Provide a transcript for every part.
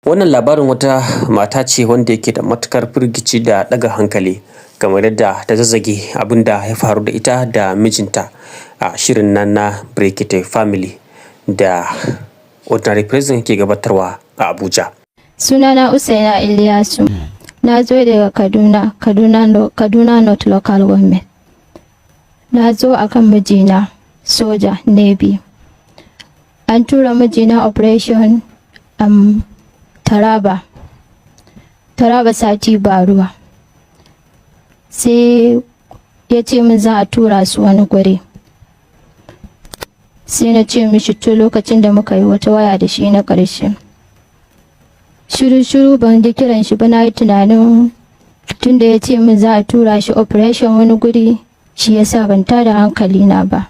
Wannan labarin wata mata ce wanda yake da matukar firgici da ɗaga hankali kamar yadda ta zazzage abin da ya faru da ita da mijinta a shirin nan na Brekete Family da Ordinary President ke gabatarwa a Abuja. Sunana Usaina Iliyasu. Na zo daga Kaduna, Kaduna, Kaduna North Local Government. Na zo akan mijina, soja, Navy. An tura mijina operation Taraba. Taraba sati ba ruwa. Sai ya ce min za a tura su wani guri. Sai na ce mishi to, lokacin da muka yi wata waya da shi na ƙarshe. Shiru-shiru, ban ji kiran shi ba. Na yi tunanin tunda ya ce min za a tura shi operation wani guri, shi yasa ban tada hankali na ba.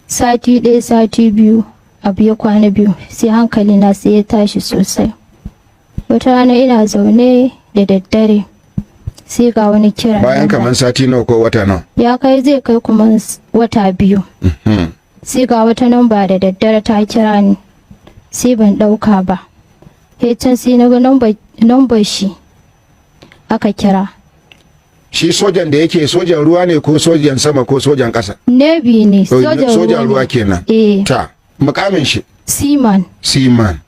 Sati ɗaya, sati 2, abu ya kwana 2, sai hankali na sai ya tashi sosai. Wata rana ina zaune da daddare, sai ga wani kira. Bayan kamar sati nawa ko wata nawa? Ya kai, zai kai kuma wata 2. Sai ga wata namba da daddare ta kira ni, sai ban ɗauka ba. Sai can sai na ga nambar shi aka kira. Shi sojan da yake sojan ruwa ne ko sojan sama ko sojan ƙasa? Navy ne, sojan sojan ruwa ruwa ne. Kenan. Eh. Ta mukamin shi? Seaman. Seaman.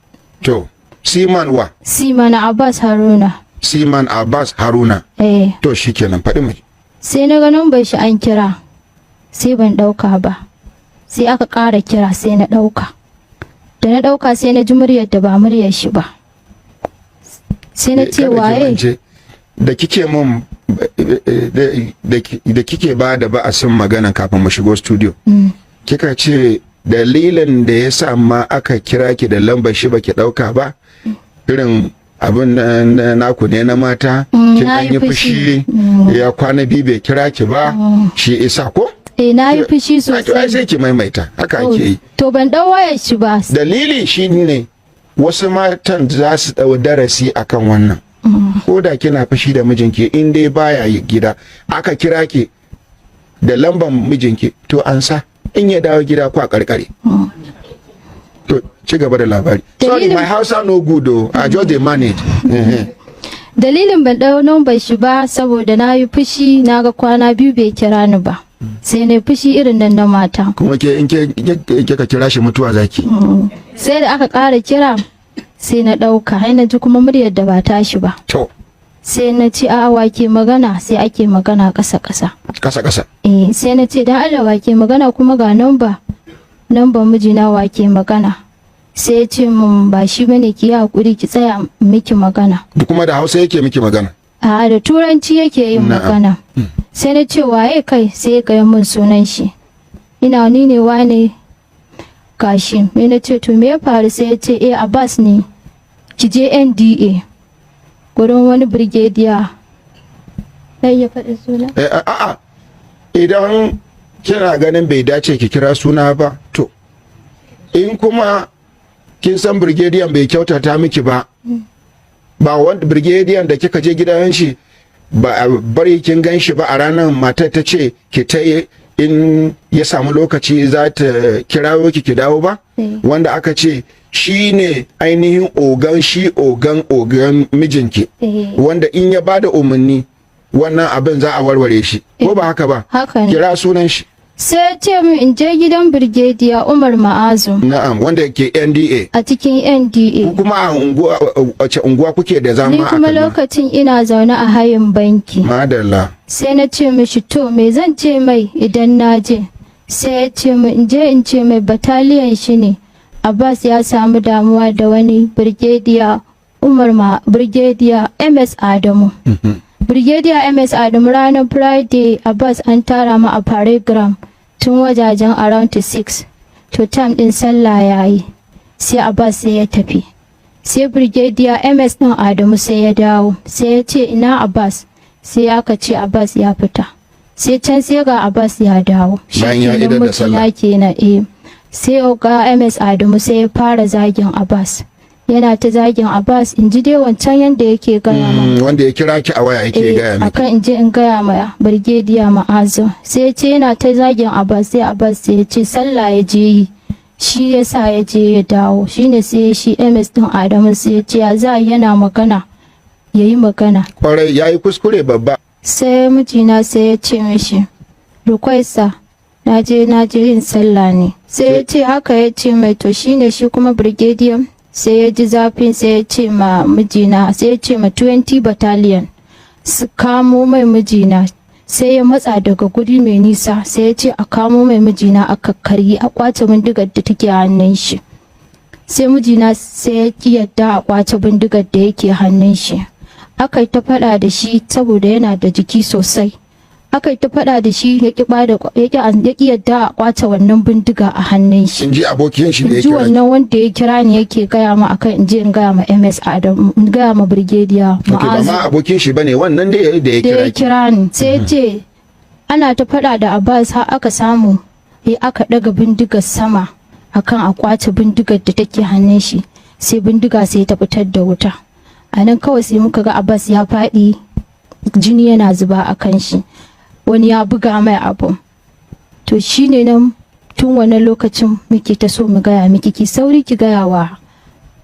To, seaman wa? Seaman Abbas Haruna. Seaman Abbas Haruna. Eh. To, shi kenan, faɗi mu. Sai na ga nambar shi an kira, sai ban ɗauka ba. Sai aka ƙara kira, sai na ɗauka. Da na ɗauka, sai na ji muryar da ba muryar shi ba. Sai na ce, Kada ki "Waye?" mance, da kike mun da kike ba da ba'asin magana kafin mu shigo studio, kika ce dalilin da ya sa ma aka kira ki da lambar shi baki dauka ba, irin abin naku ne na mata, kin Na an yi yi fushi. fushi, ya kwana 2 bai kira ki ba, shi isa ko? Eh, na yi fushi To, ai sosai. sai ki maimaita, haka ake yi. To, ban ɗau wayar shi ba. Dalili shi ne wasu matan za su ɗau darasi akan wannan. Ko da kina fushi da mijinki, in dai baya yi gida aka kira ki da lamban mijinki, to an sa in ya dawo gida kwa karkare. To, ci gaba da labari. Sorry, my Hausa no good o, I just dey manage. Dalilin ban ɗau numbar shi ba, saboda na yi fushi, na ga kwana 2 bai kira ni ba, sai na yi fushi irin nan na mata. Kuma ke in ke kika kira shi, mutuwa zaki. Sai da aka ƙara kira, sai na ɗauka, sai na ji kuma muryar da ba tashi ba. To. Sai na ce, "A wake magana?" Sai ake magana ƙasa ƙasa. Kasa kasa. Eh, sai na ce, "Dan Allah, wake magana? Kuma ga namba mijina, wake magana?" Sai ya ce mun ba shi bane, ki yi hakuri, ki tsaya miki magana. Kuma da Hausa yake miki magana? A, da Turanci yake yin magana. Sai na ce, "Waye kai?" Sai ya gaya mun sunan shi, ina ni ne wane gashi. Me na ce, "To, me ya faru?" Sai ya ce, "Eh, Abbas ne, ki je NDA gurin wani brigadier." Zai iya faɗin suna? Eh, a'a, idan kina ganin bai dace ki kira suna ba, to in kuma kin san brigadier bai kyautata miki ba, ba wanda brigadier da kika je gidan shi ba a bari kin gan shi ba a ranar, matar ta ce ki ta in ya samu lokaci za ta kirawo ki, ki dawo ba, wanda aka ce shi ne ainihin ogan shi, ogan ogan mijinki, wanda in ya bada umarni wannan abin za a warware shi, ko ba haka ba? Haka ne. Kira sunan shi. Sai ya ce min in je gidan Brigadier Umar Ma'azu. Na'am, wanda ke NDA. A cikin NDA. Ku kuma a unguwa, wace unguwa kuke da zama Ni a kuma Kaduna? lokacin ina zaune a Hayin Banki. Madalla. Sai na ce mishi, "To, me zan ce mai idan na je?" Sai ya ce min in je in ce mai battalion shi ne, Abbas ya samu damuwa da wani Brigadier Umar ma, Brigadier MS Adamu. Brigadier MS Adamu, ranar Friday Abbas an tara mu a parade ground tun wajajen around 6, to time din sallah yayi, sai Abbas sai ya tafi. Sai Brigadier MS din Adamu sai ya dawo, sai ya ce, "Ina Abbas?" Sai aka ce Abbas ya fita. Sai can sai ga Abbas ya dawo. Bayan ya Shikenan, idar da mijina sallah. kenan, eh. Sai ga MS Adamu sai ya fara zagin Abbas, yana ta zagin Abbas, in ji dai wancan yanda yake gaya ma. Wanda ya kira ki a waya yake gaya miki. Akan in je in gaya ma Brigadier Ma'azu. Sai ya ce yana ta zagin Abbas, sai Abbas sai ya ce sallah ya je yi. Shi ya sa ya je ya dawo. Shine sai shi MS din Adamu sai ya ce, ya za a yi yana magana, ya yi magana. Kwarai, ya yi kuskure babba. Sai mijina sai ya ce mishi, "Rukaisa, na je yin sallah ne." Sai ya ce haka, ya ce mai to. Shine shi kuma brigadier sai ya ji zafin, sai ya ce ma mijina, sai ya ce ma 20 battalion su kamo mai mijina. Sai ya matsa daga guri mai nisa, sai ya ce a kamo mai mijina, aka karyi, a kwace bindigar da take hannun shi. Sai mijina sai ya ki yadda a kwace bindigar da yake hannun shi. Aka yi ta faɗa da shi saboda yana da jiki sosai. Aka yi ta faɗa da shi, ya ki yadda a kwace wannan bindiga a hannun shi. In ji abokin shi da ya Ji kira. Wannan wanda ya kira ni yake gaya ma akan in je in gaya ma MS Adam, in gaya ma brigadier Ok, ba Ma'azu. ma abokin shi bane wannan da ya Da kira ya ki. kira ni, sai ya ce ana ta faɗa da Abbas har aka samu ya aka ɗaga bindigar sama akan a kwace bindigar da take hannun shi. Sai bindiga sai ta fitar da wuta. A nan kawai sai muka ga Abbas ya faɗi, jini yana zuba a kan shi, wani ya buga mai abu. To shine nan tun wannan lokacin muke ta so mu gaya miki, ki sauri ki gaya wa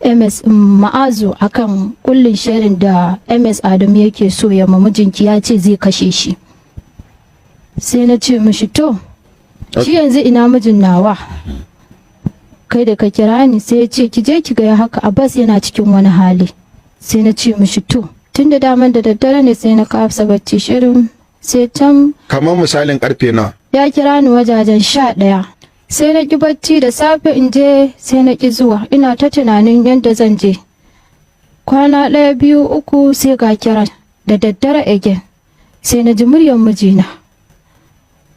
MS Ma'azu akan kullin shirin da MS Adamu yake so ya ma mijinki, ya ce zai kashe shi. Sai na ce mishi, "To, shi yanzu ina mijin nawa, kai da ka kira ni?" Sai ya ce, "Ki je ki gaya haka, Abbas yana cikin wani hali." Sai na ce mishi to. Tun da daman da daddare ne, sai na kasa bacci shirin, sai can Kamar misalin karfe nawa? Ya kira ni wajajen 11. Sai na ki bacci. Da safe in je, sai na ki zuwa, ina ta tunanin yadda zan je. Kwana ɗaya, biyu, uku, sai ga kira da daddare again. Sai na ji muryar mijina.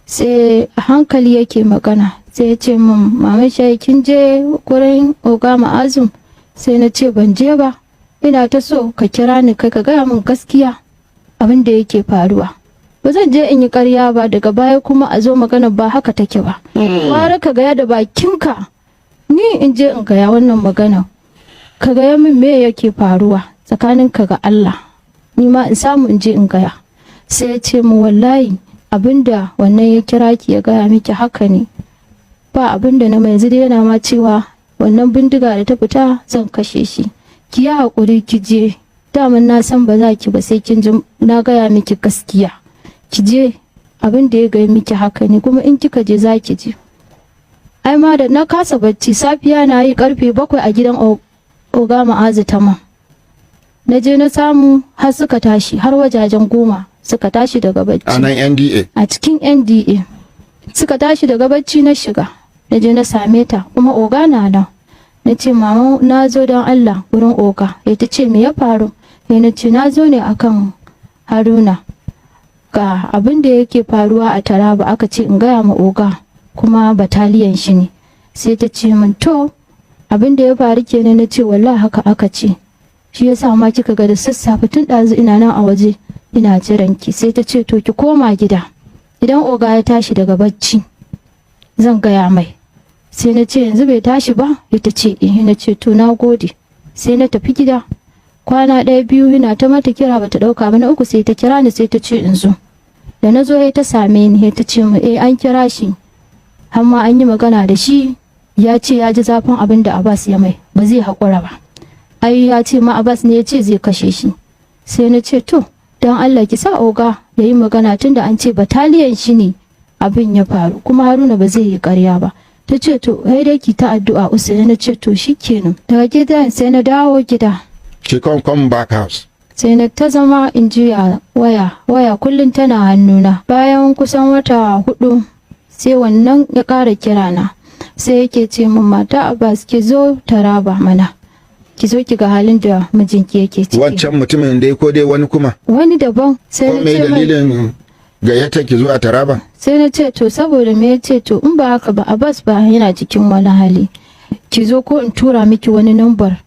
Sai a hankali yake magana, sai ya ce min, "Mama Shayi, kin je gurin Oga Ma'azum?" Sai na ce ban je ba, ina ta so ka kira ni kai ka gaya min gaskiya abin da yake faruwa. Ba zan je in yi ƙarya ba, daga baya kuma a zo magana ba haka take ba. Gwara ka gaya da bakinka, ni in je in gaya wannan magana. Ka gaya min me yake faruwa tsakaninka ga Allah, ni ma in samu in je in gaya. Sai ya ce mu, "Wallahi abinda wannan ya kira ki ya gaya miki haka ne, ba abinda na mai. Yanzu dai yana ma cewa wannan bindiga da ta fita zan kashe shi. Ki yi haƙuri ki je, daman na san ba za ki ba sai kin ji na gaya miki gaskiya. Ki je, abin da ya gaya miki haka ne, kuma in kika je za ki je." Ai ma da na kasa bacci, safiya na yi karfe 7 a gidan Oga Ma'azu Tama na je na samu, har suka tashi, har wajajen 10 suka tashi daga bacci. A nan NDA? A cikin NDA suka tashi daga bacci. Na shiga, na je na same ta, kuma oga na nan. Na ce, "Mama, na zo don Allah wurin oga." Ya ta ce, "Me ya faru?" Ya na ce, "Na zo ne akan Haruna, ga abin da yake faruwa a Taraba, aka ce in gaya ma oga, kuma battalion shi ne." Sai ta ce min, "To, abin da ya faru kenan?" Na ce, "Wallahi haka aka ce, shi yasa ma kika ga da sassafe tun ɗazu ina nan a waje ina jiran ki." Sai ta ce, "To, ki koma gida, idan oga ya tashi daga bacci zan gaya mai." Sai na ce, "Yanzu bai tashi ba?" Ita ce, "Eh." Na ce, "To, na gode." Sai na tafi gida. Kwana ɗaya, biyu, ina ta mata kira bata ɗauka ba. Na uku sai ta kira ni, sai ta ce in zo. Da na zo, ta same ni, ta ce mu, "Eh, an kira shi, har ma an yi magana da shi, ya ce ya ji zafin abin da Abbas ya mai, ba zai haƙura ba. Ai ya ce ma Abbas ne ya ce zai kashe shi." Sai na ce, "To, don Allah ki sa oga ya yi magana, tunda an ce battalion shi ne abin ya faru, kuma Haruna ba zai yi ƙarya ba." Ta ce, "To, sai dai ki ta addu'a, Usaini." Na ce, "To, shikenan." Daga gidan sai na dawo gida. She come back house. Sai na ta zama in juya waya, waya kullum tana hannuna. Bayan kusan wata 4, sai wannan ya ƙara kira na, sai yake ce min, "Mata Abbas, ki zo Taraba mana, ki zo ki ga halin da mijinki yake ciki." Wancan mutumin dai ko dai wani kuma? Wani daban. Sai Ko na me ce mai dalilin gayyatar ki zuwa Taraba? Sai na ce, "To, saboda me?" Ya ce, "To, in ba haka ba, Abbas ba yana cikin wani hali. Ki zo ko in tura miki wani nambar,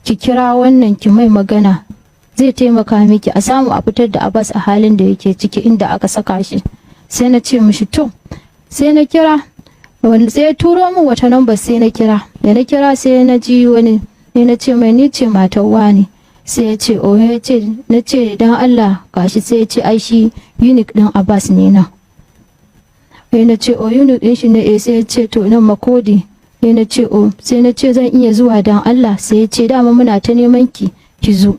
ki kira wannan ki mai magana, zai taimaka miki a samu a fitar da Abbas a halin da yake ciki, inda aka saka shi." Sai na ce mishi to. Sai na kira wani, sai ya turo min wata namba, sai na kira. Da na kira, sai na ji wani. Sai na ce mai, "Ni ce matar wani." Sai ya ce, "Oh." Ya ce, na ce, "Dan Allah gashi." Sai ya ce, "Ai shi unit din Abbas ne nan." Sai na ce, "Oh, unit din shi ne?" Eh. Sai ya ce, "To, nan Makodi." Sai na ce o, sai na ce zan iya zuwa don Allah? Sai ya ce dama muna ta neman ki, ki zo.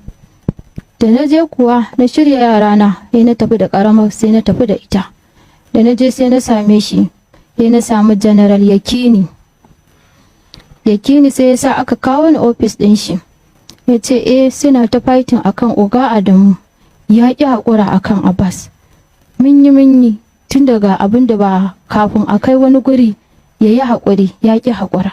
Da na je kuwa na shirya yarana, sai na tafi da karamar, sai na tafi da ita. Da na je sai na same shi, sai na samu General Yakini. Yakini sai ya sa aka kawo ni ofis ɗin shi. Ya ce eh, suna ta fighting akan Oga Adamu, ya ƙi haƙura akan Abbas. Mun yi mun yi tun daga abin da ba kafin a kai wani guri ya yi haƙuri, ya ƙi haƙura.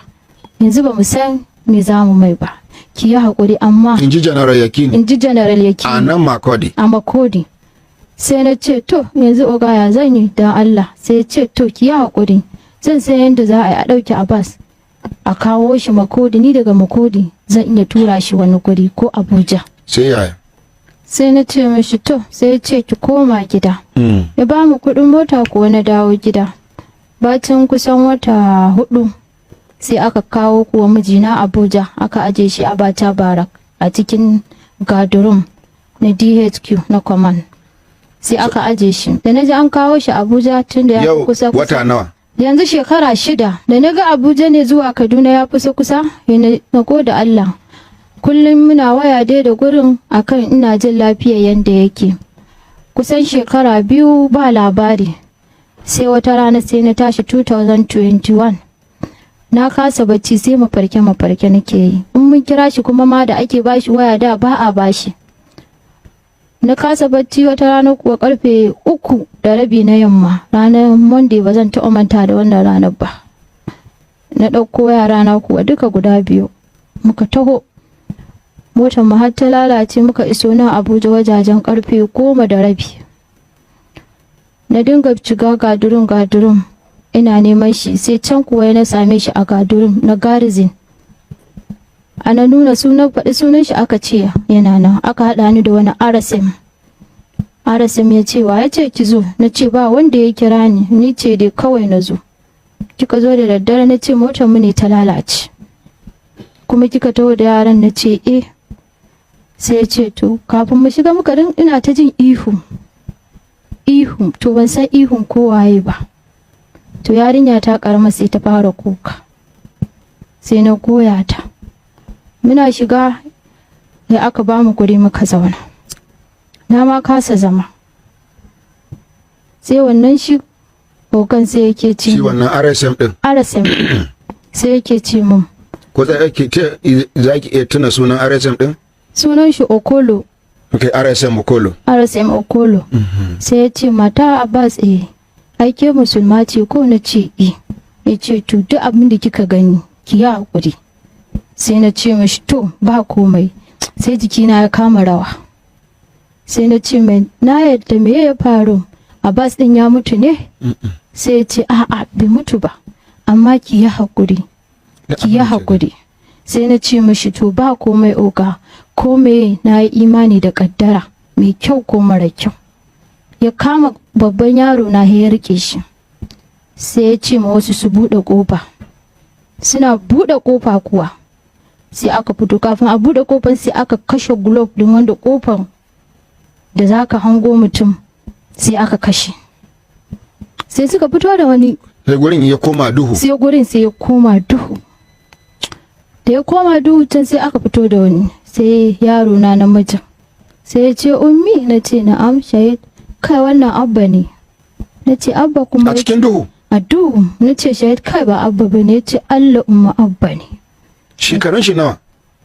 Yanzu ba mu san me za mu mai ba, ki yi haƙuri amma. In ji General Yakini? In ji General Yakini. A nan Makodi? A Makodi. Sai na ce to yanzu oga, ya zan yi don Allah? Sai ya ce to ki yi haƙuri, zan san yadda za a yi a ɗauki Abbas a kawo shi Makodi. Ni daga Makodi zan iya tura shi wani guri ko Abuja. Sai yaya? Sai na ce mishi to. Sai ya ce ki koma gida. Ya ba mu kuɗin mota kuwa na dawo gida. Bacin kusan wata 4 sai aka kawo kuwa mijina Abuja, aka aje shi a Bata Barrack a cikin guard room na DHQ na command. Sai aka aje shi. Da na ji an kawo shi Abuja, tun da ya fi Yau kusa kusa. wata nawa? Yanzu shekara 6. Da na ga Abuja ne zuwa Kaduna ya kusa kusa, sai na gode Allah. Kullum muna waya dai da gurin akan ina jin lafiya yanda yake. Kusan shekara 2 ba labari. Sai wata rana sai na tashi 2021, na kasa bacci, sai mafarke mafarke nake yi. In mun kira shi kuma ma da ake bashi waya da ba a bashi. Na kasa bacci. Wata rana kuwa karfe 3:30 na yamma, ranar Monday, ba zan taɓa manta da wannan ranar ba, na ɗauko yara na kuwa duka guda biyu, muka taho. Motar mu har ta lalace. Muka iso nan Abuja wajajen karfe 10:30. Na dinga shiga guard room guard room ina neman shi. Sai can kuwa na same shi a guard room na garrison. Ana nuna sunan, faɗi sunan shi, aka ce yana nan. Aka haɗa ni da wani RSM. RSM ya ce wa ya ce ki zo? Na ce ba wanda ya kira ni, ni ce dai kawai na zo. Kika zo da daddare? Na ce motar mu ne ta lalace. Kuma kika taho da yaran? Na ce eh. Sai ya ce to. Kafin mu shiga muka rin ina ta jin ihu ihu. To ban san ihun ko waye ba. To yarinya ta karama sai ta fara kuka, sai na goya ta. Muna shiga da aka ba mu guri muka zauna, na ma kasa zama. Sai wannan shi ogan sai yake ce Shi wannan RSM din? RSM sai yake ce mun. Ko za ki ce za ki iya tuna sunan RSM din? Sunan shi Okolo. Okay, RSM Okolo. RSM Okolo. Sai ya ce mata Abbas, eh, aike musulma ce ko? Na ce eh. Ya ce to duk abin da kika gani ki yi hakuri. Sai na ce mashi to ba komai. Sai jikina ya kama rawa. Sai na ce mai na yadda. Me ya faru? Abbas din ya mutu ne? Sai ya ce a'a, bai mutu ba, amma ki yi hakuri, ki yi hakuri. Sai na ce mashi to ba komai oga, ko me na yi imani da kaddara, mai kyau ko mara kyau. Ya kama babban yaro na ya rike shi. Sai ya ce ma wasu su buɗe ƙofa. Suna buɗe ƙofa kuwa sai aka fito. Kafin a buɗe ƙofar sai aka kashe globe din wanda ƙofar da za ka hango mutum, sai aka kashe. Sai suka fito da wani. Sai gurin ya koma duhu? Sai gurin sai ya koma duhu. Da ya koma duhu can sai aka fito da wani. Sai yaro na namijin sai ya ce ummi. Na ce na'am Shahid. Kai, wannan Abba ne. Na ce Abba kuma? A cikin duhu? A duhu. Na ce Shahid, kai, ba Abba ba ne. Ya ce Allah umma, Abba ne. Shekarun shi nawa?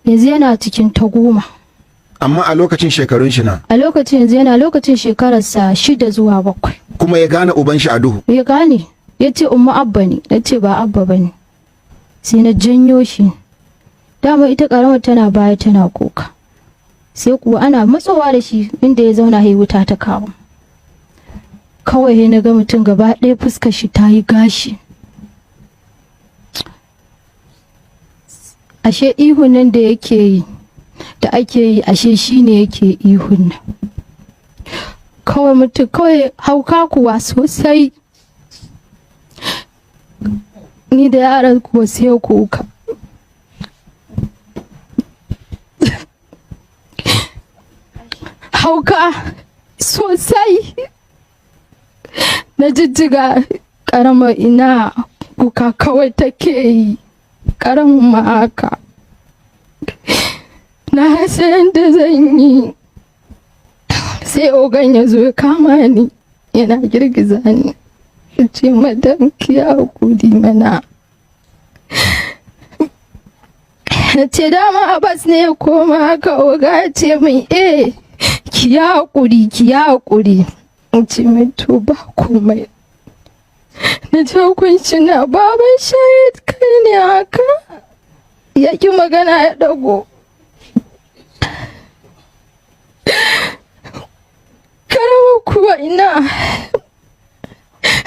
Yanzu yana cikin ta 10. Amma a lokacin shekarun shi na? A lokacin yanzu yana lokacin shekararsa 6 zuwa 7. Kuma ya gane uban shi a duhu? Ya gane. Ya ce umma, Abba ne. Na ce ba Abba ba ne. Sai na janyo shi. Dama ita karamar tana baya tana kuka. Sai kuwa ana matsowa da shi inda ya zauna ya wuta ta kawo. Kawai sai na ga mutum gaba ɗaya fuskar shi ta yi gashi. Ashe ihun nan da yake yi, da ake yi, ashe shi ne yake ihun nan. Kawai mutum kawai hauka kuwa sosai. Ni da yaran kuwa sai kuka. Hauka sosai. Na jijjiga karamar, ina kuka kawai take yi. Karamin ma haka. Na rasa yadda zan yi. Sai ogan ya zo ya kama ni, yana girgiza ni. Ya ce, "Madam, ki hakuri mana." Na ce, "Dama Abbas ne ya koma haka?" Oga ya ce min, "Eh, ki yi hakuri, ki yi hakuri." In ce mai, "To, ba komai." Na ce hukunci na, "Baban Shahid, kai ne haka?" Ya ki magana, ya dago. Karama kuwa ina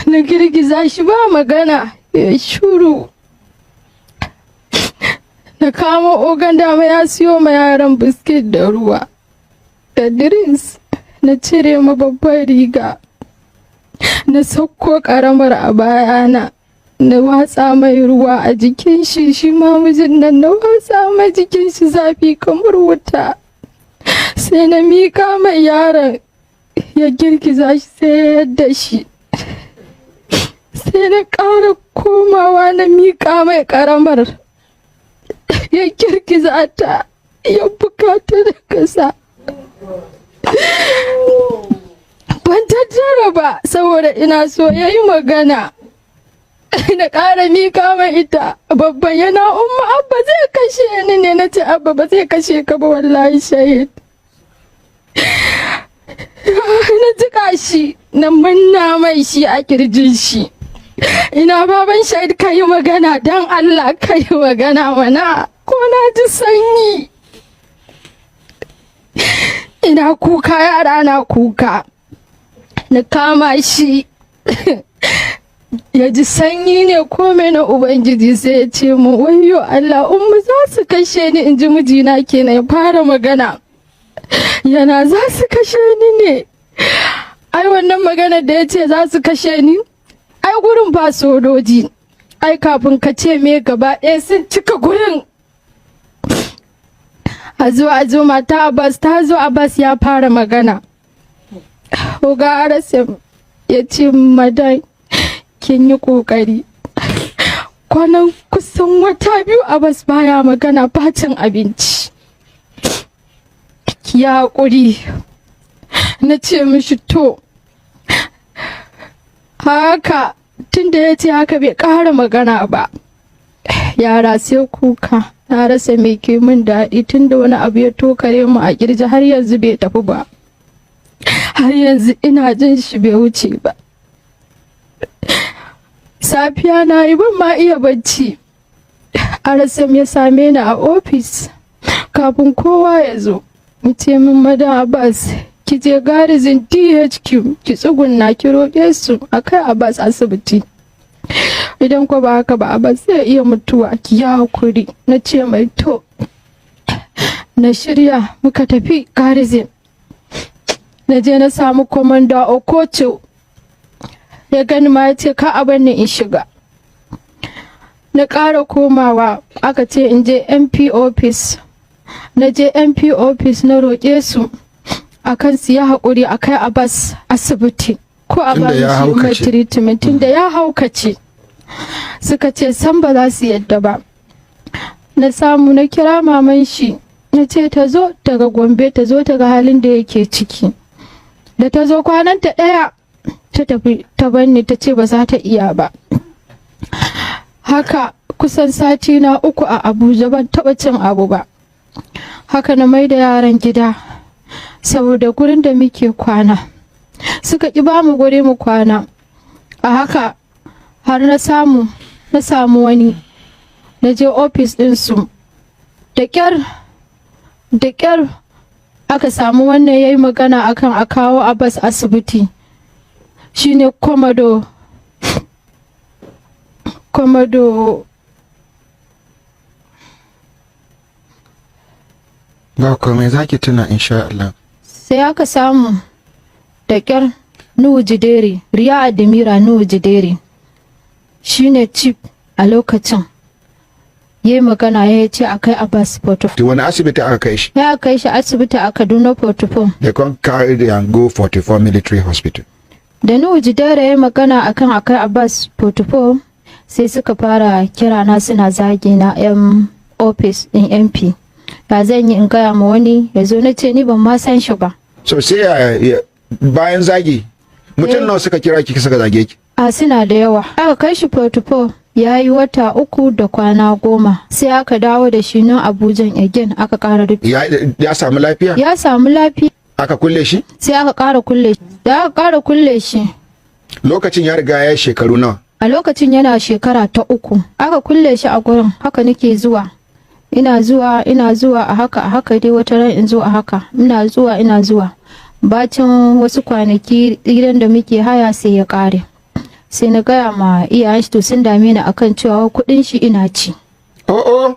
na girgiza shi, ba magana, ya shuru. Na kama ogan, dama ya siyo ma yaran biskit da ruwa da drinks. Na cire ma babbar riga, na sauko karamar a bayana, na watsa mai ruwa a jikin shi. Shi ma mijin nan na watsa mai jikin shi, zafi kamar wuta. Sai na mika mai yaron, ya girgiza shi, sai ya yadda shi. Sai na ƙara komawa na miƙa mai ƙaramar, ya girgiza ta, ya bukata da kasa. Ban tattara ba saboda ina so ya yi magana. Na ƙara miƙa mai ita babban, yana, "Umma, Abba zai kashe ni ne." Na ce, "Abba ba zai kashe ka ba wallahi, Shahid." Na jika shi, na manna mai shi a kirjin shi. Ina baban Shahid, ka yi magana, don Allah ka yi magana mana, ko na ji sanyi. Ina kuka, yara na kuka. Na kama shi, ya ji sanyi ne komai na ubangiji. Sai ya ce mu, "Wayyo Allah, ummu, za su kashe ni." In ji mijina kenan ya fara magana, yana, "Za su kashe ni ne." Ai wannan magana da ya ce za su kashe ni, ai gurin ba sojoji. Ai kafin ka ce me, gaba ɗaya sun cika gurin. A zo, a zo, mata Abbas ta zo. Abbas ya fara magana. Oga RSM ya ce, "Madam, kin yi kokari." Kwanan kusan wata 2 Abbas baya magana, bacin abinci. "Ki haƙuri." Na ce mishi, "To." Haka tunda ya ce haka, bai ƙara magana ba. Yara sai kuka. Na rasa me ke min daɗi, tunda wani abu ya tokare mu a kirji, har yanzu bai tafi ba. Har yanzu ina jin shi, bai wuce ba. Safiya na yi, ban ma iya bacci. RSM ya same ni a ofis kafin kowa ya zo, ce min, "Madam Abbas, ki je garrison DHQ, ki tsugunna, ki roƙe su a kai Abbas asibiti. Idan ko ba haka ba, Abbas zai iya mutuwa. Ki ya hakuri." Na ce mai, "To." Na shirya muka tafi garrison. Na je na samu Commander Okocho. Ya gani ma ya ce ka a ni in shiga. Na ƙara komawa, aka ce in je MP office. Na je MP office, na roƙe su akan su yi haƙuri a kai Abbas asibiti, ko a Tunda ba ya shi mai haukace. treatment, tunda ya haukace. Suka ce san ba za su yadda ba. Na samu na kira maman shi, na ce ta zo daga Gombe, ta zo ta ga halin da yake ciki. Da ta zo, kwananta ɗaya ta tafi ta banni, ta ce ba za ta iya ba. Haka kusan sati na 3 a Abuja, ban taɓa cin abu ba. Haka na mai da yaran gida, saboda gurin da muke kwana suka ƙi ba mu guri mu kwana. A haka har na samu wani, na je ofis ɗinsu. Da ƙyar da ƙyar aka samu wannan ya yi magana akan a kawo Abbas asibiti. Shine Commodore Ba komai, za ki tuna insha Allah. Sai aka samu da ƙyar Nuhu Jidere, Rear Admiral Nuhu Jidere, shine chief a lokacin, ya yi magana, ya ce a kai Abbas 44. To, wani asibiti aka kai shi? Ya kai shi asibiti a Kaduna 44. They can carry and go 44 military hospital. Da Nuhu Jidere ya yi magana akan a kai Abbas 44. Sai suka fara kira na suna zagi na, yan office din MP. Ya zan yi in gaya ma wani ya zo? Na ce ni ban ma san shi ba. So sai bayan zagi, mutum nawa suka kira ki suka zage ki? A, suna da yawa. Aka kai shi Protocol, ya yi wata 3 da kwana 10, sai aka dawo da shi nan Abuja again, aka ƙara rufe. Ya samu lafiya? Ya samu lafiya. Aka kulle shi? Sai aka ƙara kulle shi. Da aka ƙara kulle shi. Lokacin ya riga ya yi shekaru nawa? A lokacin yana shekara ta 3. Aka kulle shi a gurin, haka nake zuwa. Ina zuwa, ina zuwa, a haka a haka dai, wata ran in zo a haka. Ina zuwa, ina zuwa. Bacin wasu kwanaki, gidan da muke haya sai ya ƙare. Sai na gaya ma iyayen shi, to sun dame ni akan cewa kuɗin shi ina ci. Oh.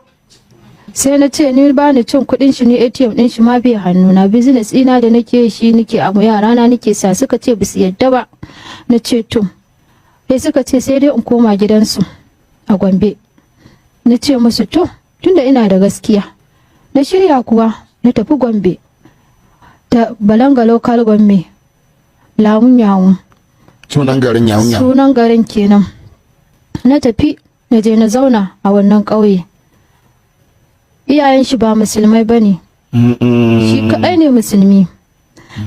Sai na ce ni ba ni cin kuɗin shi, ni ATM ɗin shi ma bai hannuna, business ina da nake shi nake abu, yara na nake sa. Suka ce basu yadda ba. Na ce to, sai suka ce sai dai in koma gidansu a Gombe. Na ce musu to, tunda ina da gaskiya. Na shirya kuwa na tafi Gombe, ta Balanga Local Government, Lawun Yawun. Sunan garin Yawun Yawun. Sunan garin kenan. Na tafi, na je na zauna a wannan ƙauye. Iyayen shi ba musulmai ba ne, shi kaɗai ne musulmi.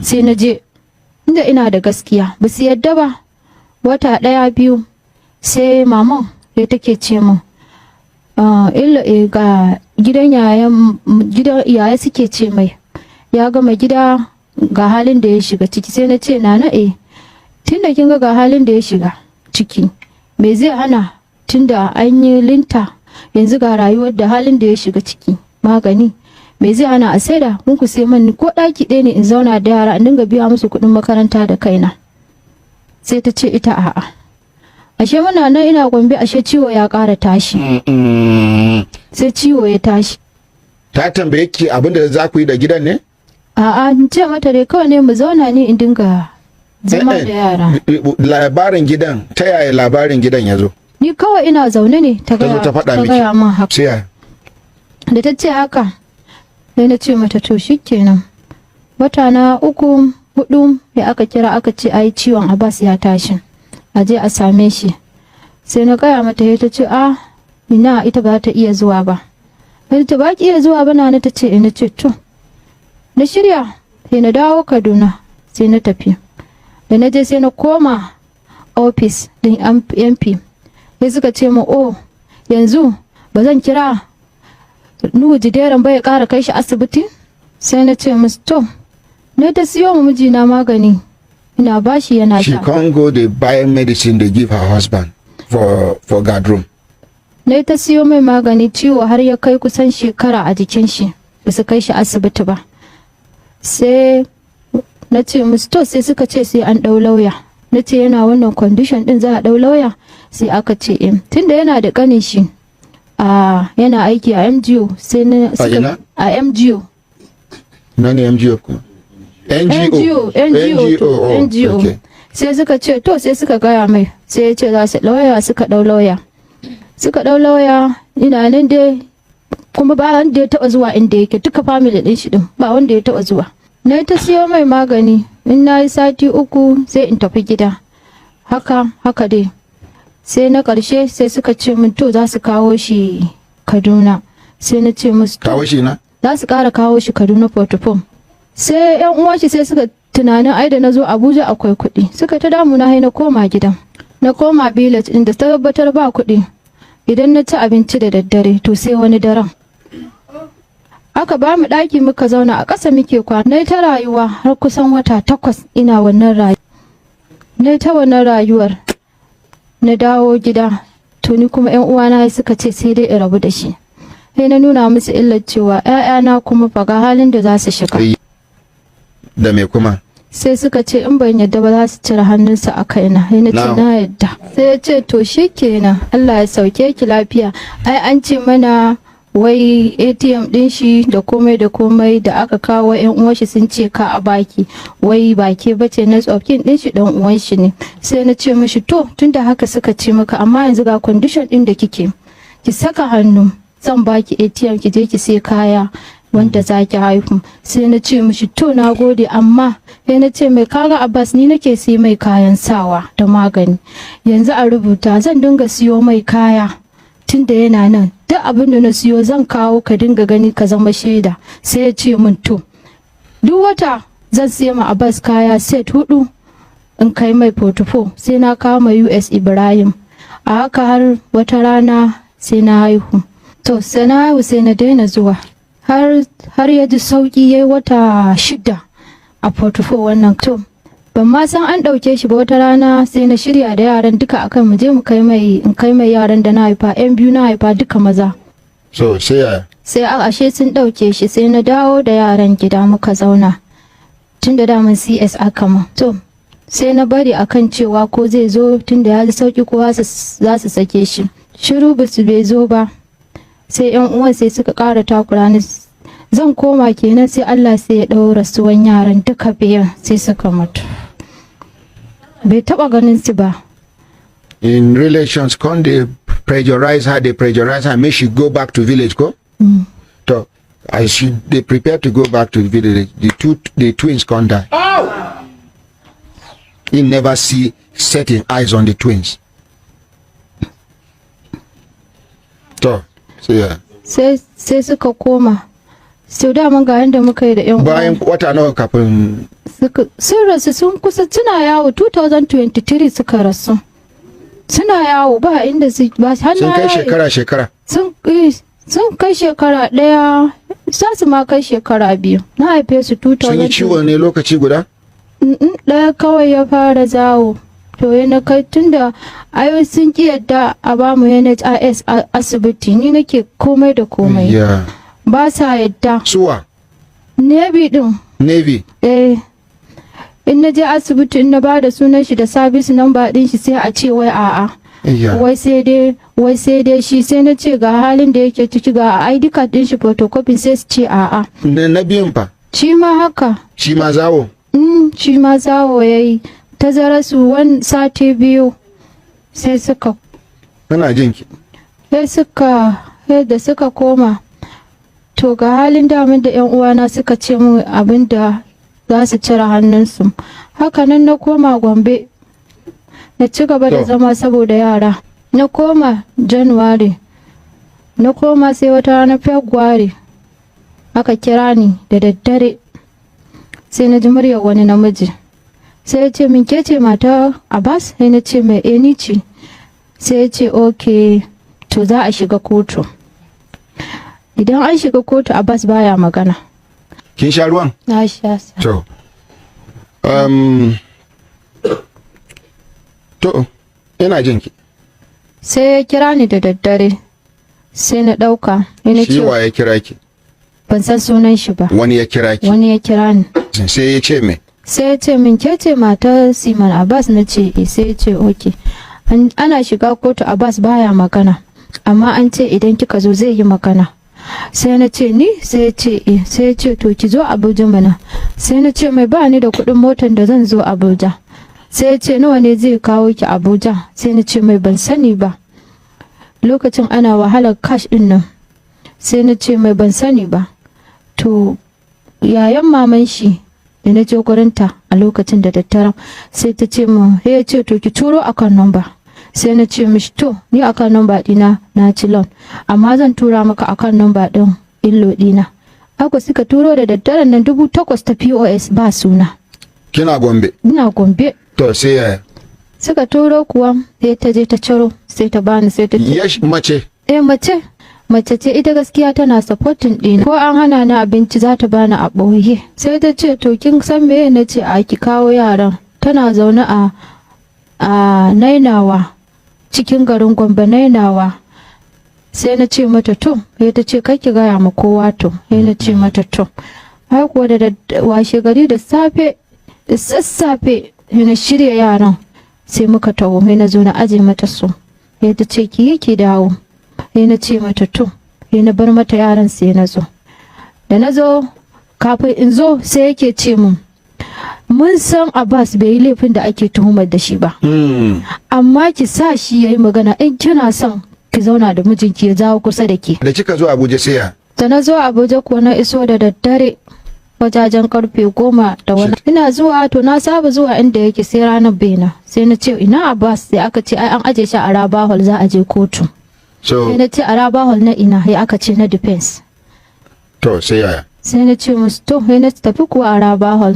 Sai na je inda ina da gaskiya, ba su yadda ba. Wata ɗaya, 2, sai maman da take ce min, "Ah, illa ga gidan yayan, gidan yaya suke ce mai ya gama gida, ga halin da ya shiga ciki." Sai na ce, "Nana, tunda kin ga halin da ya shiga ciki, me zai hana tunda an yi linta yanzu, ga rayuwar da halin da ya shiga ciki, magani, me zai hana a saida mun ku sai man ko ɗaki ɗaya ne in zauna da yara, in dinga biya musu kuɗin makaranta da kaina?" Sai ta ce ita a'a. Ashe muna nan ina Gombe, ashe ciwo ya ƙara tashi. Sai ciwo ya tashi. Ta tambaye ki abin da za ku yi da gidan ne? A'a, in ce mata dai kawai ne mu zauna ne, in dinga zama da yara. Labarin gidan, ta yaya labarin gidan ya zo? Ni kawai ina zaune ne ta Ta zo gaya ta faɗa ta miki. gaya min haka. Sai yaya? Da ta ce haka, sai na ce mata to shikenan. Wata na 3, 4 ya aka kira aka ce ai ciwon Abbas ya tashi, a je a same shi. Sai na gaya mata, ya ta ce a ina, ita ba ta iya zuwa ba. Na ce, "Ba ki iya zuwa ba, na?" Ta ce ina. Ce to, na shirya sai na dawo Kaduna, sai na tafi. Da na je, sai na koma office din MP, sai suka ce mu, "Oh, yanzu ba zan kira Nuhu Jideran ba ya ƙara kai shi asibiti?" Sai na ce musu to. Na ta siyo ma mijina magani, ina bashi yana She sha. can't go dey buy medicine dey give her husband for guard room. Na ta siyo mai magani, ciwo har ya kai kusan shekara a jikin shi, ba su kai shi asibiti ba. Sai na ce musu to, sai suka ce sai an ɗau lauya. Na ce yana wannan condition din za a ɗau lauya? Sai aka ce eh, tunda yana da ƙanin shi a yana aiki a MGO. Sai na A ina? A MGO. Na ne MGO kuma? NGO, NGO, to, oh, NGO. Okay. Sai suka ce to, sai suka gaya mai, sai ya ce za su lauya. Suka ɗau lauya, suka ɗau lauya. Ina nan dai kuma ba wanda ya taɓa zuwa inda yake, duka family ɗin shi ɗin ba wanda ya taɓa zuwa. Na ta siyo mai magani, in na yi sati 3 sai in tafi gida, haka haka dai. Sai na ƙarshe sai suka ce min to, za su kawo shi Kaduna. Sai na ce musu to. Kawo shi na? Za su ƙara kawo shi Kaduna, Protocol. Sai yan uwan shi sai suka tunanin ai da na zo Abuja akwai kuɗi. Suka ta damu na, na koma gidan, na koma village inda tabbatar ba kuɗi. Idan na ci abinci da daddare, to sai wani daren. Aka ba mu ɗaki muka zauna, a ƙasa muke kwana. Na ta rayuwa har kusan wata 8 ina wannan rayuwa. Na ta wannan rayuwar, na dawo gida. To, ni kuma yan uwana suka ce sai dai in rabu da shi. Sai na nuna musu illar cewa 'ya'yana kuma fa ga halin da za su shiga. Da me kuma? Sai suka ce in ban yadda ba, za su cire hannunsu a kaina. Sai na ce Na'am. na yadda. Sai ya ce to shikenan, Allah ya sauke ki lafiya. Ai an ce mana wai ATM din shi da komai da komai da aka kawo, yan uwan shi sun ce ka a baki, wai baki bace na of kin din shi, dan uwan shi ne. Sai na ce mishi to, tunda haka suka ce maka, amma yanzu ga condition din da kike, ki saka hannu, zan baki ATM ki je ki sai kaya wanda za ki haihu. Sai na ce mishi to, na gode, amma Sai na ce mai, kaga Abbas, ni nake sai mai kayan sawa da magani. Yanzu a rubuta zan dinga siyo mai kaya tun da yana nan. Duk abin da na siyo zan kawo, ka dinga gani, ka zama shaida. Sai ya ce min to. Duk wata zan siya ma Abbas kaya set hudu in kai mai portfolio, sai na kawo ma US Ibrahim. A haka har wata rana sai na haihu. To, sai na haihu, sai na daina zuwa har ya ji sauki, yayi wata 6 a portfolio wannan. To, ban ma san an ɗauke shi ba. Wata rana sai na shirya da yaran duka akan mu je mu kai mai, in kai mai yaran da na haifa. Yan biyu na haifa, duka maza. So sai ya Sai a ashe sun ɗauke shi. Sai na dawo da yaran gida muka zauna, tun da daman CS aka ma. To, sai na bari akan cewa ko zai zo tun da ya ji sauki, ko za su sake shi. Shiru, basu bai zo ba. Sai yan uwan sai suka ƙara takura ni. Zan koma kenan, sai Allah sai ya ɗau rasuwan yaran duka biyan, sai suka mutu. Bai taɓa ganin su ba. In relations come dey pressurize her, dey pressurize her make she go back to village ko. To, as she dey prepare to go back to the village, the twins come die. He never see setting eyes on the twins. To, sai ya Sai suka koma. Sau daman ga yanda muka yi da yan uwan. Bayan wata nawa kafin Sun rasu, sun kusa suna yawo, 2023 suka rasu. Suna yawo, ba inda su ba har Sun na kai yaye. shekara shekara Sun kai shekara ɗaya, za su ma kai shekara 2. Na haife su 2000. Sun yi ciwo ne lokaci guda? Ɗaya kawai ya fara zawo. To, ya na kai, tunda ayo sun ki yadda a ba mu NHIS a asibiti, ni nake komai da komai. Ba sa yadda. Suwa? Navy din. Navy? Eh, in na je asibiti, in na ba da sunan shi da service number din shi, sai a ce wai a'a. Wai sai dai shi. Sai na ce ga halin da yake ciki, ga ID card din shi photocopy, sai su ce a'a. Na biyun fa? Shi ma haka. Shi ma zawo? Shi ma zawo yayi. Tazara su wani sati 2 sai suka Muna jin ki. Sai da suka koma. To, ga halin damin da yan uwana suka ce min abin da za su cire hannunsu. Haka nan na koma Gombe na ci gaba da zama saboda yara. Na koma January, na koma, sai wata rana February aka kira ni da daddare. Sai na ji muryar wani namiji. Sai ya ce min, "Ke ce mata Abbas?" Sai na ce mai, "Eh, ni ce." Sai ya ce, "Ok, to za a shiga kotu. Idan an shiga kotu, Abbas baya magana." Kin sha ruwan? Na sha sa. To, to, ina jin ki. Sai ya kira ni da daddare, sai na ɗauka. Sai na Shi ce wa ya kira ki? Ban san sunan shi ba. Wani ya kira ki? Wani ya kira ni. Sai ya ce me? Sai ya ce min, "Ke ce matar Seaman Abbas?" Na ce, "Eh." Sai ya ce, "Ok, ana shiga kotu Abbas baya magana, amma an ce idan kika zo zai yi magana." Sai na ce, "Ni?" Sai ya ce, "Eh." Sai ya ce, "To, ki zo Abuja mana." Sai na ce mai ba ni da kuɗin motar da zan zo Abuja. Sai ya ce, "Nawa ne zai kawo ki Abuja?" Sai na ce mai ban sani ba. Lokacin ana wahalar cash din nan. Sai na ce mai ban sani ba. To, yayan maman shi da na je gurinta a lokacin da daddaren, sai ta ce min, sai ya ce, "To, ki turo akan number." Sai na ce mishi, "To, ni akan number dina na ci loan, amma zan tura maka akan number din in-law dina." Haka suka turo da daddaren nan 8,000 ta POS, ba suna. Kina Gombe? Ina Gombe. To, sai yaya? Suka turo kuwa, sai ta je ta ciro, sai ta bani, sai ta ce Mace? Eh, mace. Mace ce ita. Gaskiya tana supporting ɗina. Ko an hana ni abinci, za ta bani a ɓoye. Sai ta ce, "To, kin san meye?" Na ce, "A ki kawo yaran." Tana zaune a Nainawa, cikin garin Gombe, Nainawa. Sai na ce mata to. Sai ta ce, "Kai ki gaya ma kowa." To, sai na ce mata to. Ai kuwa da washe gari da safe, da sassafe, sai na shirya yaran, sai muka taho. Sai na zo na aje mata su. Sai ta ce, "Ki yi ki dawo." Sai na ce mata to. Sai na bar mata yaran, sai na zo. Da na zo, kafin in zo, sai yake ce mun, "Mun san Abbas bai yi laifin da ake tuhumar da shi ba, amma ki sa shi ya yi magana in kina son ki zauna da mijinki, ya jawo kusa da ke." Da kika zo Abuja, sai ya Da na zo Abuja kuwa, na iso da daddare. Wajajen karfe 10 da wani. Ina zuwa, to na saba zuwa inda yake, sai ranar bena. Sai na ce, "Ina Abbas?" Sai aka ce ai an aje shi a Araba Hall, za a je kotu. So Sai na ce, "Araba Hall na ina?" Sai aka ce na defense. To, sai yaya? Sai na ce musu to. Sai na tafi kuwa Araba Hall.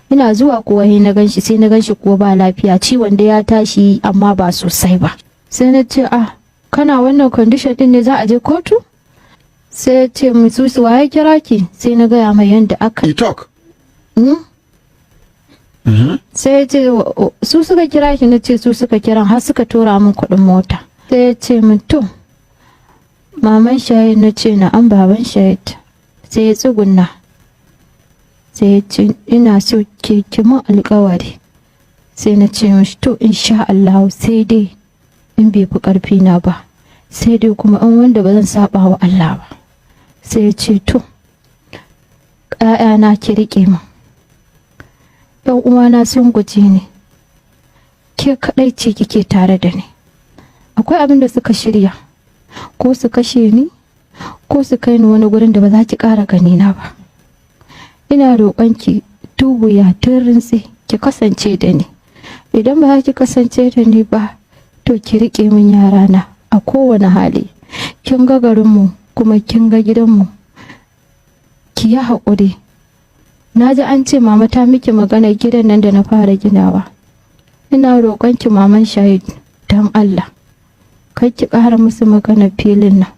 Ina zuwa kuwa sai na ganshi, sai na ganshi kuwa ba lafiya, ciwon da ya tashi amma ba sosai ba. Sai na ce, "Ah, kana wannan condition din ne za a je kotu?" Sai ya ce musu, "Su waye kira ki?" Sai na gaya mai yadda aka You talk. Sai ya ce, "Su suka kira ki?" Na ce su suka kiran, har suka tura min kuɗin mota. Sai ya ce min, "To, maman Shahid?" Na ce, "Na an, baban Shahid." Sai ya tsugunna, sai ya ce, "Ina so ki min alkawari." Sai na ce mishi, "To, insha Allah, sai dai in bai fi karfi na ba, sai dai kuma in wanda ba zan saba wa Allah ba." Sai ya ce, "To, ‘ya'yana ki riƙe min, yan uwana sun guje ni, ke kaɗai ce kike tare da ni. Akwai abin da suka shirya, ko su kashe ni ko su kai ni wani gurin da ba za ki ƙara gani na ba. Ina roƙon ki, wuya tun rintsi, ki kasance da ni. Idan ba za ki kasance da ni ba, to ki riƙe min yarana a kowane hali. Kin ga garinmu kuma kin ga gidanmu. Ki yi haƙuri. Na ji an ce mama ta miki magana gidan nan da na fara ginawa. Ina roƙon ki, maman Shahid, don Allah kar ki ƙara musu magana filin nan.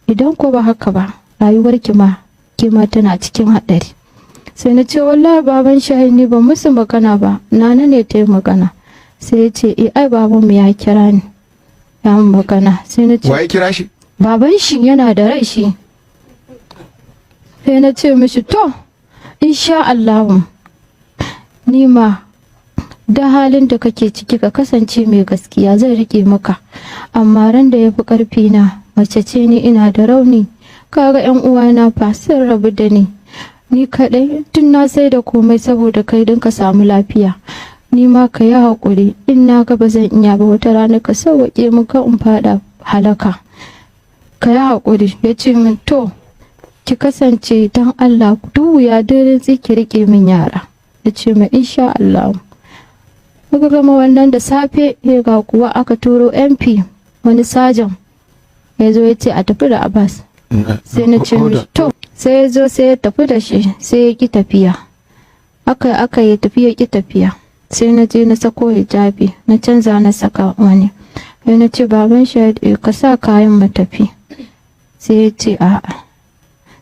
Idan ko ba haka ba, rayuwarki ma ke ma tana cikin haɗari." Sai na ce, "Wallahi baban Shahid, ni ba musu magana ba, nana ne ta yi magana." Sai ya ce, "Eh, ai babanmu ya kira ni ya mun magana." Sai na ce Waye kira shi? Baban shi yana da rai shi. Sai na ce mishi, "To, insha Allah, ni ma da halin da kake ciki ka kasance mai gaskiya, zan rike maka. Amma ran da ya fi karfi na, mace ce ni, ina da rauni. Kaga yan uwana fa sun rabu da ni, ni kadai tun na sai da komai saboda kai, don ka samu lafiya. Ni ma ka yi haƙuri, in na ga ba zan iya ba wata rana, ka sauwaƙe min ka in faɗa halaka. Ka yi haƙuri." Ya ce min, "To, ki kasance don Allah, duk wuya duk ki riƙe min yara." Ya ce min, "Insha Allah." Muka gama wannan da safe, ya ga kuwa aka turo MP, wani sajan ya zo ya ce a tafi da Abbas. Sai na ce mishi to. Sai ya zo, sai ya tafi da shi, sai ya ki tafiya. Aka aka yi tafi, ya ki tafiya. Sai na je na sako hijabi, na canza, na saka wani. Sai na ce, "Baban Shahid, ka sa kayan mu tafi." Sai ya ce a'a.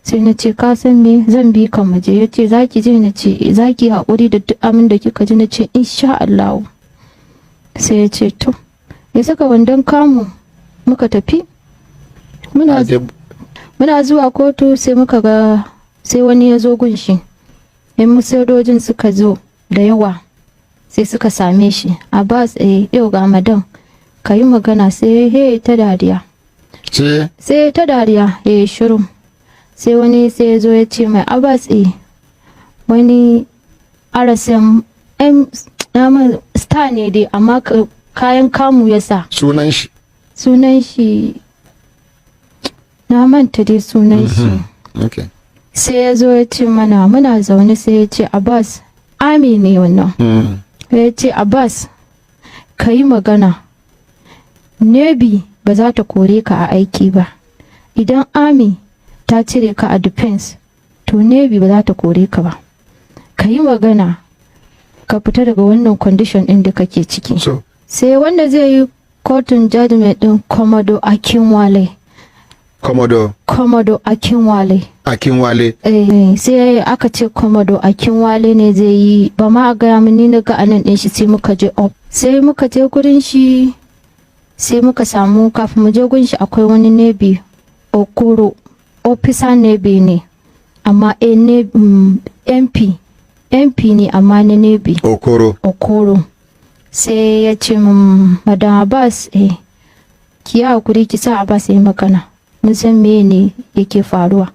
Sai na ce, "Ka san me, zan bi ka mu je." Ya ce, "Za ki je?" Na ce, "Za ki haƙuri da duk abin da kika ji?" Na ce, "Insha Allah." Sai ya ce to. Ya saka wandon kamu, muka tafi. Muna zuwa kotu, sai muka ga sai wani ya zo gun shi. In sojojin suka zo da yawa, sai suka same shi, "Abbas, eh, yau ga madam, ka yi magana." Sai he ta dariya. Sai Sai ta dariya, ya yi shiru. Sai wani sai ya zo ya ce mai, "Abbas, eh." Wani RSM M naman star ne dai, amma kayan kamu ya sa. Sunan shi? Sunan shi na manta dai sunan shi. Sai ya zo ya ce mana, muna zaune, sai ya ce, "Abbas," army ne wannan. Ya ce, "Abbas, ka yi magana, Navy ba za ta kore ka a aiki ba. Idan army ta cire ka a defense, to Navy ba za ta kore ka ba. Ka yi magana ka fita daga wannan condition ɗin da kake ciki." So Sai wanda zai yi kotun judgment ɗin, Commodore Akinwale. Commodore Commodore Akinwale. Akinwale. Eh, sai aka ce Commodore Akinwale ne zai yi. Ba ma a gaya min, ni na ga anan ɗin shi. Sai muka je up, sai muka je gurin shi, sai muka samu, kafin mu je gurin shi akwai wani Navy, Okoro, officer Navy ne, amma a MP, MP ne amma na Navy. Okoro. Okoro. Sai ya ce min, "Madam Abbas, eh, ki yi hakuri ki sa Abbas ya yi magana, mun san me ne yake faruwa."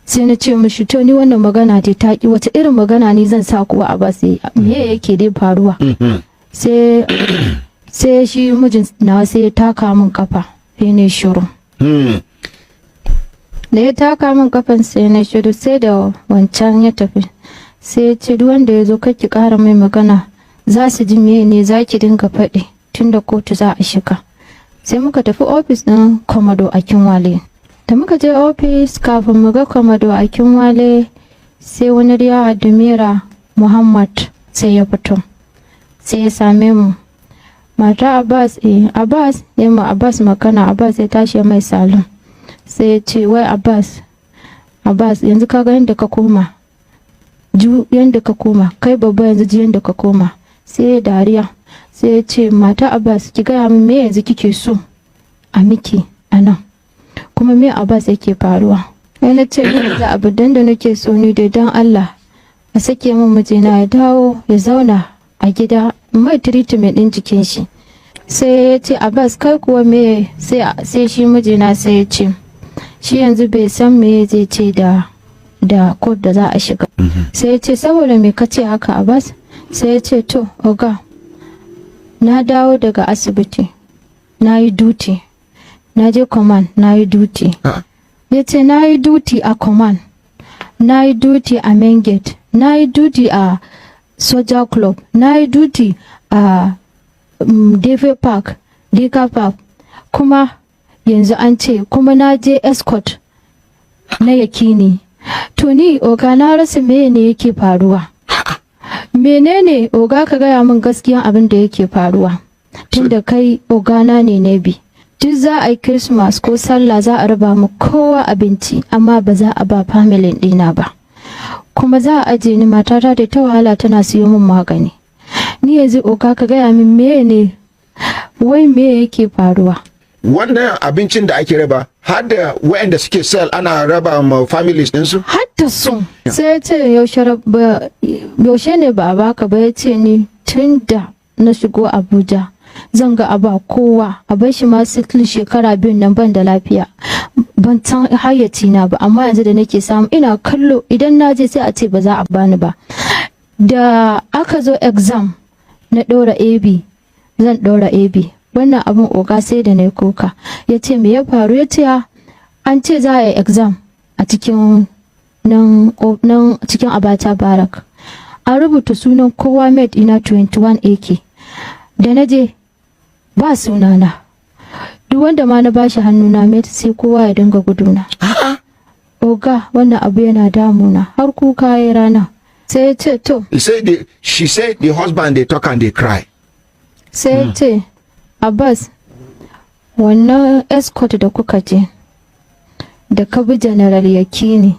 Sai na ce mishi, "To, ni wannan magana dai ta ki, wata irin magana ne zan sa kuwa Abbas ya yi? Me yake dai faruwa?" Sai shi mijin na sai ya taka min kafa, sai ne shiru. Da ya taka min kafan sai na shiru, sai da wancan ya tafi. Sai ya ce, duk wanda ya zo kar ki kara mai magana, za su ji meye ne za ki dinga faɗi tunda kotu za a shiga. Sai muka tafi ofis ɗin Commodore Akinwale. Da muka je ofis, kafin mu ga Commodore Akinwale, sai wani Rear Admiral Muhammad sai ya fito, sai ya same mu. Mata Abbas, eh Abbas, ya ma Abbas magana. Abbas ya tashi ya mai salute. Sai ya ce, wai Abbas, Abbas, yanzu ka ga yadda ka koma, ju yadda ka koma, kai babba, yanzu ji yadda ka koma. Sai ya dariya, sai ya ce, mata Abbas, ki gaya min me yanzu kike so a miki a nan, kuma me Abbas yake faruwa? Sai na ce, yanzu abu dan da nake so ni dai, don Allah a sake min mijina ya dawo ya zauna a gida, mai treatment din jikin shi. Sai ya ce, Abbas, kai kuwa me? Sai shi mijina sai ya ce shi yanzu bai san me zai ce da court da za a shiga. Sai ya ce, saboda me ka ce haka, Abbas? Sai ya ce, to oga, na dawo daga asibiti, na yi duty, na je command, na yi duty. Ya ce na yi duty a command, na yi duty a main gate, na yi duty a soja club, na yi duty a Defe Park, Dika Park, kuma yanzu an ce kuma na je escort na Yakini. To ni oga, na rasa meye ne yake faruwa. Menene oga? Ka gaya min gaskiyan abin da yake faruwa, tunda kai ogana ne. Na bi duk za a yi Christmas ko Sallah, za a raba mu kowa abinci, amma ba za a ba family ɗina ba. Kuma za a aje ni, matata da ta wahala tana siyo min magani. Ni yanzu oga, ka gaya min meye ne, wai me yake faruwa? Wannan abincin da ake raba, har da waɗanda suke cell ana raba ma families ɗinsu? Har da su. Sai ya ce, yaushe ne ba a baka ba? Ya ce, ni tun da na shigo Abuja zan ga a ba kowa, a bar shi ma sickle shekara 2 nan ban da lafiya, ban san hayyaci na ba, amma yanzu da nake samu ina kallo, idan na je sai a ce ba za a bani ba. Da aka zo exam na ɗora AB, zan ɗora AB. Wannan abin oga, sai da na yi kuka. Ya ce, me ya faru? Ya ce an ce za a yi exam a cikin nan cikin Abacha Barrack, an rubuta sunan kowa, mate ina 21 AK. Da na je ba sunana. Duk wanda ma na bashi hannuna mate, sai kowa ya dinga guduna. Oga, wannan abu yana damuna. Har kuka ya rana. Sai ya ce to He said she said the husband dey talk and dey cry. Sai ya ce, Abbas, wannan escort da kuka je, da ka bi General Yakini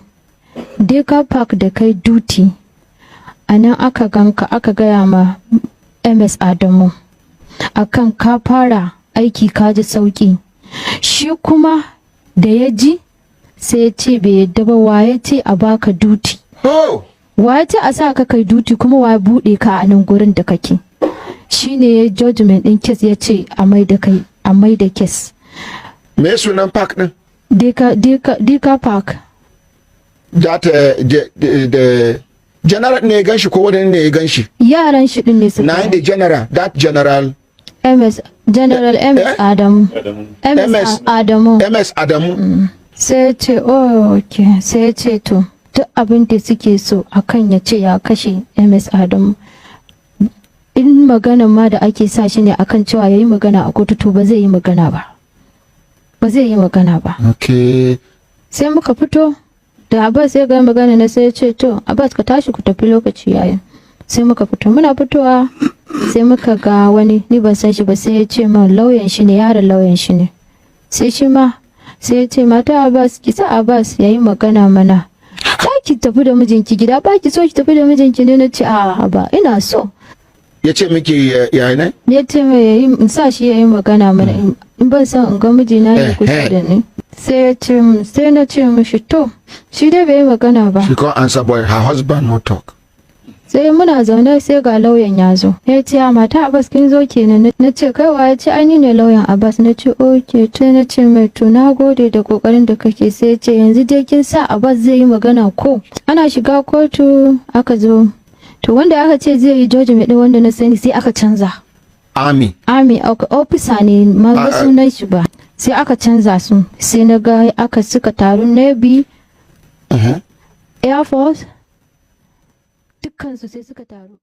Deka Park da kai duty, a nan aka ganka, aka gaya ma MS Adamu akan ka fara aiki, ka ji sauki. Shi kuma da ya ji sai ya ce bai yadda ba. Wa ya ce a baka duty? Oh! Wa ya ce a sa ka kai duty? Kuma wa ya buɗe ka a nan gurin da kake? Shine ya judgment din case, ya ce a mai da kai, a mai da case. Me sunan park din? Dika Park. That the general ne ya ganshi ko wani ne ya ganshi? Yaran shi din ne suka Na the general, that general. MS, General MS. Eh? Adamu. MS. MS. Adamu. MS Adamu. Sai ya ce, oh okay. Sai ya ce to duk abin da suke so akan ya ce ya kashe MS Adamu, in magana ma da ake sa shi ne akan cewa ya yi magana a kotu, to ba zai yi magana ba, ba zai yi magana ba. Sai muka fito da Abbas, ya ga magana na, sai ya ce, to Abbas, ka tashi ku tafi, lokaci yayin. Sai muka fito. Muna fitowa sai muka ga wani, ni ban san shi ba, sai ya ce min lauyan shi ne, yaron lauyan shi ne. Sai shi ma sai ya ce, mata Abbas, ki sa Abbas ya yi magana mana, za ki tafi da mijinki gida, ba ki so ki tafi da mijinki ne? Na ce, a ba, ina so. Ya ce miki ya ne? Ya ce mai yayi in sa shi ya yi magana mana, in ban san in ga mijina ne kusa da ni. Sai ya ce sai na ce mishi to, shi dai bai yi magana ba. She can't answer, but her husband no talk. Sai muna zaune sai ga lauyan ya zo. Ya ce, a mata Abbas, kin zo kenan. Na ce, kai wa? Ya ce, ai ni ne lauyan Abbas. Na ce, okay. To na ce mai, to na gode da kokarin da kake. Sai ya ce, yanzu dai kin sa Abbas zai yi magana ko? Ana shiga kotu aka zo, to wanda aka ce zai yi judgment din, wanda na sani, sai aka canza. Army. Army officer ne ma ba Ah, ah. sunan shi ba. Sai aka canza su, sai na ga aka suka taru, Navy, Air Force, dukkansu sai suka taru.